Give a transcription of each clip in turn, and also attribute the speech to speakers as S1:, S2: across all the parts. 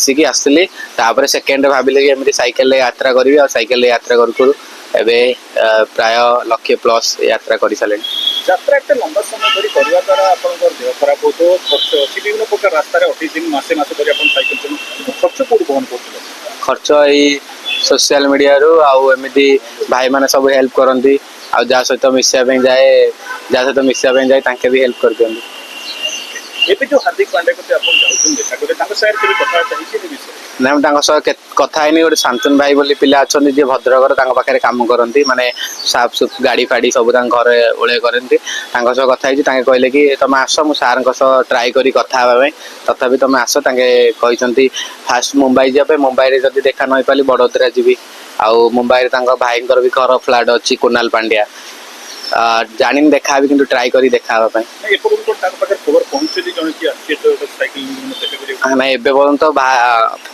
S1: ମିଶିକି ଆସିଥିଲି। ତାପରେ ସେକେଣ୍ଡରେ ଭାବିଲି କି ଏମିତି ସାଇକେଲରେ ଯାତ୍ରା କରିବି। ଆଉ ସାଇକେଲରେ ଯାତ୍ରା କରୁ କରୁ ଏବେ ପ୍ରାୟ ଲକ୍ଷେ ପ୍ଲସ୍ ଯାତ୍ରା କରିସାରିଲେଣି।
S2: ଯାତ୍ରା ଏତେ ଲମ୍ବା ସମୟ ଧରି କରିବା ଦ୍ୱାରା ଆପଣଙ୍କର ଦେହ ଖରାପ ହେଉଥିବ, ଖର୍ଚ୍ଚ ଅଛି, ବିଭିନ୍ନ ପ୍ରକାର ରାସ୍ତାରେ 28 ଦିନ, ମାସେ ମାସେ ଧରି ଆପଣ ସାଇକେଲ ଚଲାଉଛନ୍ତି। ଖର୍ଚ୍ଚ କୋଉଠୁ ବହନ କରୁଥିଲେ?
S1: ଖର୍ଚ୍ଚ ଏଇ ସୋସିଆଲ ମିଡ଼ିଆରୁ ଆଉ ଏମିତି ଭାଇମାନେ ସବୁ ହେଲ୍ପ କରନ୍ତି। ଆଉ ଯାହା ସହିତ ମିଶିବା ପାଇଁ ଯାଏ, ତାଙ୍କେ ବି ହେଲ୍ପ କରିଦିଅନ୍ତି।
S2: ଏବେ ଯୋଉ ହାର୍ଦ୍ଦିକ ପାଣ୍ଡ୍ୟା ପ୍ରତି ଆପଣ ଯାଉଛନ୍ତି ଦେଖା କରିବେ, ତାଙ୍କ ସାଙ୍ଗରେ କେବେ କଥାବାର୍ତ୍ତା ହେଇଛି ଏ ବିଷୟରେ?
S1: ନା, ମୁଁ ତାଙ୍କ ସହ କଥା ହେଇନି। ଗୋଟେ ଶାନ୍ତନୁ ଭାଇ ବୋଲି ପିଲା ଅଛନ୍ତି, ଯିଏ ଭଦ୍ରକର, ତାଙ୍କ ପାଖରେ କାମ କରନ୍ତି, ମାନେ ସାଫ ସୁଫ, ଗାଡ଼ି ଫାଡ଼ି ସବୁ ତାଙ୍କ ଘରେ ଓଳେଇ କରନ୍ତି। ତାଙ୍କ ସହ କଥା ହେଇଛି। ତାଙ୍କେ କହିଲେ କି ତମେ ଆସ, ମୁଁ ସାର୍ଙ୍କ ସହ ଟ୍ରାଏ କରି କଥା ହେବା ପାଇଁ, ତଥାପି ତମେ ଆସ। ତାଙ୍କେ କହିଛନ୍ତି ଫାଷ୍ଟ ମୁମ୍ବାଇ ଯିବା ପାଇଁ। ମୁମ୍ବାଇରେ ଯଦି ଦେଖା ନ ହେଇପାରିଲି, ବଡ଼ୋଦରା ଯିବି। ଆଉ ମୁମ୍ବାଇରେ ତାଙ୍କ ଭାଇଙ୍କର ବି ଘର ଫ୍ଲାଟ୍ ଅଛି, କୁନାଲ ପାଣ୍ଡ୍ୟା। ଜାଣିନି ଦେଖା ହେବି, କିନ୍ତୁ ଟ୍ରାଏ କରି ଦେଖା ହେବା ପାଇଁ।
S2: ନାଇଁ, ଏପର୍ଯ୍ୟନ୍ତ କଣ ତାଙ୍କ ପାଖରେ ଖବର ପହଞ୍ଚୁଛି, ଜଣେ କିଏ ଆସିଛି ଏତେ ଗୋଟେ ସାଇକେଲ ଦେଖା କରିବାକୁ?
S1: ନାଇଁ, ଏବେ ପର୍ଯ୍ୟନ୍ତ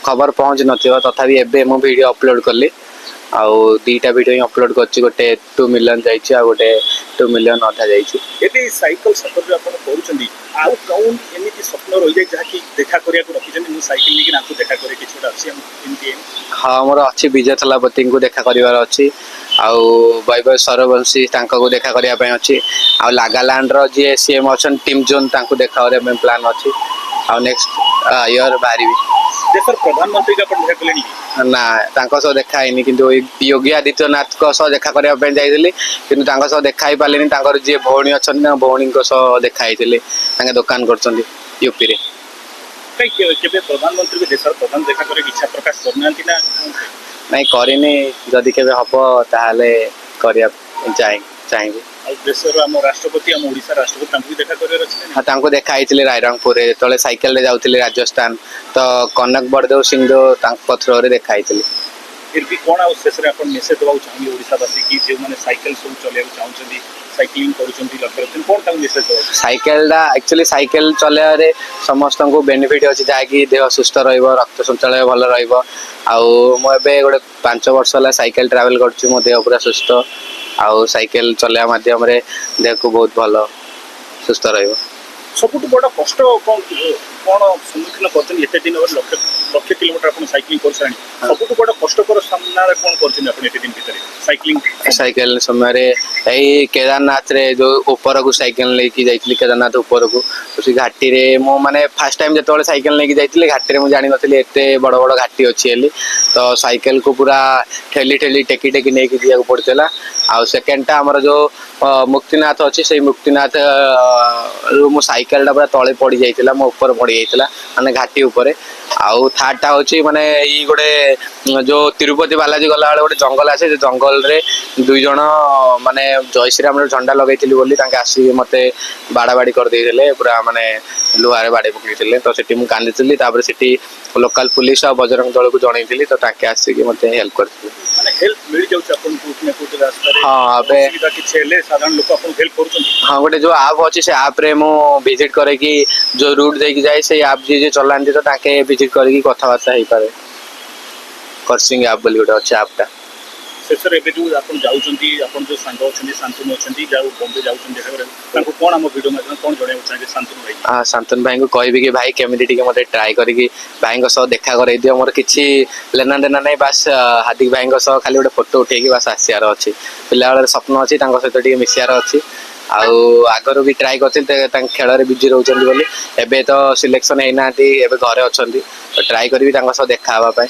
S1: ଖବର ପହଞ୍ଚି ନଥିବ। ତଥାପି ଏବେ ମୁଁ ଭିଡ଼ିଓ ଅପଲୋଡ଼ କଲି ଆଉ 2ଟା ଭିଡ଼ିଓ ହିଁ ଅପଲୋଡ଼ କରିଛି। ଗୋଟେ 2 ମିଲିୟନ ଯାଇଛି ଆଉ ଗୋଟେ 2 ମିଲିୟନ ଅଧା ଯାଇଛି।
S2: ଏବେ ଏଇ ସାଇକେଲ ସଫର ଯୋଉ ଆପଣ କରୁଛନ୍ତି, ଆଉ କେଉଁ ଏମିତି ସ୍ୱପ୍ନ ରହିଯାଇ ଯାହାକି ଦେଖା କରିବାକୁ ରଖିଛନ୍ତି, ମୁଁ ସାଇକେଲ ନେଇକି ତାଙ୍କୁ ଦେଖା କରି, କିଛି ଗୋଟେ ଅଛି ଏମିତି?
S1: ହଁ, ମୋର ଅଛି। ବିଜୟ ଥଲାପତିଙ୍କୁ ଦେଖା କରିବାର ଅଛି ଆଉ ବୈଭବ ସୂର୍ଯ୍ୟବଂଶୀ, ତାଙ୍କୁ ଦେଖା କରିବା ପାଇଁ ଅଛି। ଆଉ ନାଗାଲାଣ୍ଡର ଯିଏ ସିଏମ୍ ଅଛନ୍ତି, ଟିମ୍ ଜୋନ୍, ତାଙ୍କୁ ଦେଖା କରିବା ପାଇଁ ପ୍ଲାନ୍ ଅଛି। ଆଉ ନେକ୍ସଟ ଇୟର ବାହାରିବି।
S2: ଦେଶର ପ୍ରଧାନମନ୍ତ୍ରୀଙ୍କୁ ଆପଣ ଦେଖା କଲେଣି କି?
S1: ନା, ତାଙ୍କ ସହ ଦେଖା ହେଇନି। କିନ୍ତୁ ଏଇ ଯୋଗୀ ଆଦିତ୍ୟନାଥଙ୍କ ସହ ଦେଖା କରିବା ପାଇଁ ଯାଇଥିଲି, କିନ୍ତୁ ତାଙ୍କ ସହ ଦେଖା ହେଇପାରିଲିନି। ତାଙ୍କର ଯିଏ ଭଉଣୀ ଅଛନ୍ତି, ତାଙ୍କ ଭଉଣୀଙ୍କ ସହ ଦେଖା ହେଇଥିଲି। ତାଙ୍କେ ଦୋକାନ କରୁଛନ୍ତି ୟୁପିରେ।
S2: କାହିଁକି କେବେ ପ୍ରଧାନମନ୍ତ୍ରୀଙ୍କୁ, ଦେଶର ପ୍ରଧାନ ଦେଖା କରିବାକୁ ଇଚ୍ଛା ପ୍ରକାଶ କରୁନାହାନ୍ତି ନା କଣ?
S1: ନାଇଁ, କରିନି। ଯଦି କେବେ ହବ, ତାହେଲେ କରିବା ପାଇଁ ଚାହିଁବି।
S2: ଆଉ ଦେଶର ଆମ ରାଷ୍ଟ୍ରପତି, ଆମ ଓଡ଼ିଶା ରାଷ୍ଟ୍ରପତି, ତାଙ୍କୁ ବି ଦେଖା କରିବାର ଅଛି ନା ନାଇଁ?
S1: ହଁ, ତାଙ୍କୁ ଦେଖା ହେଇଥିଲି ରାଇରଙ୍ଗପୁରରେ, ଯେତେବେଳେ ସାଇକେଲରେ ଯାଉଥିଲି ରାଜସ୍ଥାନ। ତ କନକ ବର୍ଦ୍ଧନ ସିଂଦେଓ, ତାଙ୍କ ଥ୍ରୋରେ ଦେଖା ହେଇଥିଲି।
S2: फिर भी କଣ ଆଉ ଶେଷରେ ଆପଣ ମେସେଜ ଦେବାକୁ ଚାହିଁବେ ଓଡ଼ିଶାବାସୀ କି, ଯେଉଁମାନେ ସାଇକେଲ ସବୁ ଚଲେଇବାକୁ ଚାହୁଁଛନ୍ତି, ସାଇକ୍ଲିଂ କରୁଛନ୍ତି, ଲକ୍ଷ୍ୟ ରଖୁଛନ୍ତି, କଣ ତାଙ୍କୁ ମେସେଜ ଦେବାକୁ?
S1: ସାଇକେଲଟା ଆକ୍ଚୁଆଲି ସାଇକେଲ ଚଲେଇବାରେ ସମସ୍ତଙ୍କୁ ବେନିଫିଟ୍ ଅଛି, ଯାହାକି ଦେହ ସୁସ୍ଥ ରହିବ, ରକ୍ତ ସଞ୍ଚାଳନ ଭଲ ରହିବ। ଆଉ ମୁଁ ଏବେ ଗୋଟେ 5 ବର୍ଷ ହେଲା ସାଇକେଲ ଟ୍ରାଭେଲ୍ କରୁଛି। ମୋ ଦେହ ପୁରା ସୁସ୍ଥ। ଆଉ ସାଇକେଲ ଚଲେଇବା ମାଧ୍ୟମରେ ଦେହକୁ ବହୁତ ଭଲ ସୁସ୍ଥ ରହିବ।
S2: ସବୁଠୁ ବଡ଼ କଷ୍ଟ କଣ କଣ ସମ୍ମୁଖୀନ କରୁଛନ୍ତି ଏତେ ଦିନ ଧରି? ଲକ୍ଷ ଲକ୍ଷ କିଲୋମିଟର ଆପଣ ସାଇକ୍ଲିଂ କରିସାରିଲେଣି। ସବୁଠୁ ବଡ଼ କଷ୍ଟକର ସାମ୍ନାରେ କଣ କରୁଛନ୍ତି ଆପଣ ଏତେ ଦିନ ଭିତରେ ସାଇକ୍ଲିଂ?
S1: ସାଇକେଲ ସମୟରେ ଏଇ କେଦାରନାଥରେ ଯୋଉ ଉପରକୁ ସାଇକେଲ ନେଇକି ଯାଇଥିଲି, କେଦାରନାଥ ଉପରକୁ, ତ ସେ ଘାଟିରେ ମୁଁ ମାନେ ଫାର୍ଷ୍ଟ ଟାଇମ୍ ଯେତେବେଳେ ସାଇକେଲ ନେଇକି ଯାଇଥିଲି, ଘାଟିରେ ମୁଁ ଜାଣିନଥିଲି ଏତେ ବଡ଼ ବଡ଼ ଘାଟି ଅଛି ବୋଲି। ତ ସାଇକେଲକୁ ପୁରା ଠେଲି ଠେଲି, ଟେକି ଟେକି ନେଇକି ଯିବାକୁ ପଡ଼ିଥିଲା। ଆଉ ସେକେଣ୍ଡଟା ଆମର ଯୋଉ ମୁକ୍ତିନାଥ ଅଛି, ସେଇ ମୁକ୍ତିନାଥ ରୁ ମୋ ସାଇକେଲଟା ପୁରା ତଳେ ପଡ଼ି ଯାଇଥିଲା, ମୋ ଉପରେ ପଡ଼ି ଯାଇଥିଲା, ମାନେ ଘାଟି ଉପରେ। ଆଉ ଥାର୍ଡଟା ହଉଛି ମାନେ ଏଇ ଗୋଟେ ଯୋଉ ତିରୁପତି ବାଲାଜୀ ଗଲାବେଳେ ଗୋଟେ ଜଙ୍ଗଲ ଆସେ, ସେ ଜଙ୍ଗଲରେ ଦୁଇ ଜଣ ମାନେ ଜୟ ଶ୍ରୀରାମର ଝଣ୍ଡା ଲଗେଇଥିଲି ବୋଲି ତାଙ୍କେ ଆସିକି ମତେ ବାଡ଼ା ବାଡ଼ି କରିଦେଇଥିଲେ, ପୁରା ମାନେ ଲୁହାରେ ବାଡ଼େଇ ପକେଇଥିଲେ। ତ ସେଠି ମୁଁ କାନ୍ଦିଥିଲି। ତାପରେ ସେଠି ଲୋକାଲ ପୁଲିସ ଆଉ ବଜରଙ୍ଗ ଦଳକୁ ଜଣେଇଥିଲି, ତ ତାଙ୍କେ ଆସିକି ମତେ ହେଲ୍ପ କରିଥିଲେ।
S2: ମାନେ ହେଲ୍ପ ମିଳିଯାଉଛି ଆପଣଙ୍କୁ କୋଉଠି ନା କୋଉଠି ରାସ୍ତାରେ?
S1: ହଁ, ଏବେ
S2: ଅସୁବିଧା କିଛି ହେଲେ ସାଧାରଣ ଲୋକ ଆପଣଙ୍କୁ ହେଲ୍ପ କରୁଛନ୍ତି?
S1: ହଁ, ଗୋଟେ ଯୋଉ ଆପ୍ ଅଛି, ସେ ଆପ୍ରେ ମୁଁ ଭିଜିଟ୍ କରିକି ଯୋଉ ରୁଟ୍ ଦେଇକି ଯାଏ, ସେଇ ଆପ୍ ଯିଏ ଯିଏ ଚଲାନ୍ତି, ତ ତାଙ୍କେ ଭିଜିଟ୍ କରିକି କଥାବାର୍ତ୍ତା ହେଇପାରେ। କର୍ସିଂ ଆପ୍ ବୋଲି ଗୋଟେ ଅଛି ଆପ୍ଟା।
S2: ଶେଷରେ ଏବେ ଯୋଉ ଆପଣ ଯାଉଛନ୍ତି, ଆପଣ ଯୋଉ ସାଙ୍ଗ ଅଛନ୍ତି, ଶାନ୍ତନୁ ଅଛନ୍ତି, ଯାଉ ବମ୍ବେ ଯାଉଛନ୍ତି ଦେଖା କରିବାକୁ, ତାଙ୍କୁ କଣ ଆମ ଭିଡ଼ିଓ ମାଧ୍ୟମରେ କଣ ଜଣେଇବାକୁ ଚାହିଁବେ ଶାନ୍ତନୁ ଭାଇ?
S1: ଶାନ୍ତନୁ ଭାଇଙ୍କୁ କହିବି କି ଭାଇ, କେମିତି ଟିକେ ମତେ ଟ୍ରାଏ କରିକି ଭାଇଙ୍କ ସହ ଦେଖା କରେଇ ଦିଅ। ମୋର କିଛି ଲେନା ଦେନା ନାହିଁ, ବାସ୍ ହାର୍ଦ୍ଦିକ ଭାଇଙ୍କ ସହ ଖାଲି ଗୋଟେ ଫଟୋ ଉଠେଇକି ବାସ୍ ଆସିବାର ଅଛି। ପିଲାବେଳର ସ୍ୱପ୍ନ ଅଛି, ତାଙ୍କ ସହିତ ଟିକେ ମିଶିବାର ଅଛି। ଆଉ ଆଗରୁ ବି ଟ୍ରାଏ କରିଥିଲି, ତାଙ୍କ ଖେଳରେ ବିଜି ରହୁଛନ୍ତି ବୋଲି। ଏବେ ତ ସିଲେକ୍ସନ ହେଇନାହାନ୍ତି, ଏବେ ଘରେ ଅଛନ୍ତି। ତ ଟ୍ରାଏ କରିବି ତାଙ୍କ ସହ ଦେଖା ହେବା ପାଇଁ।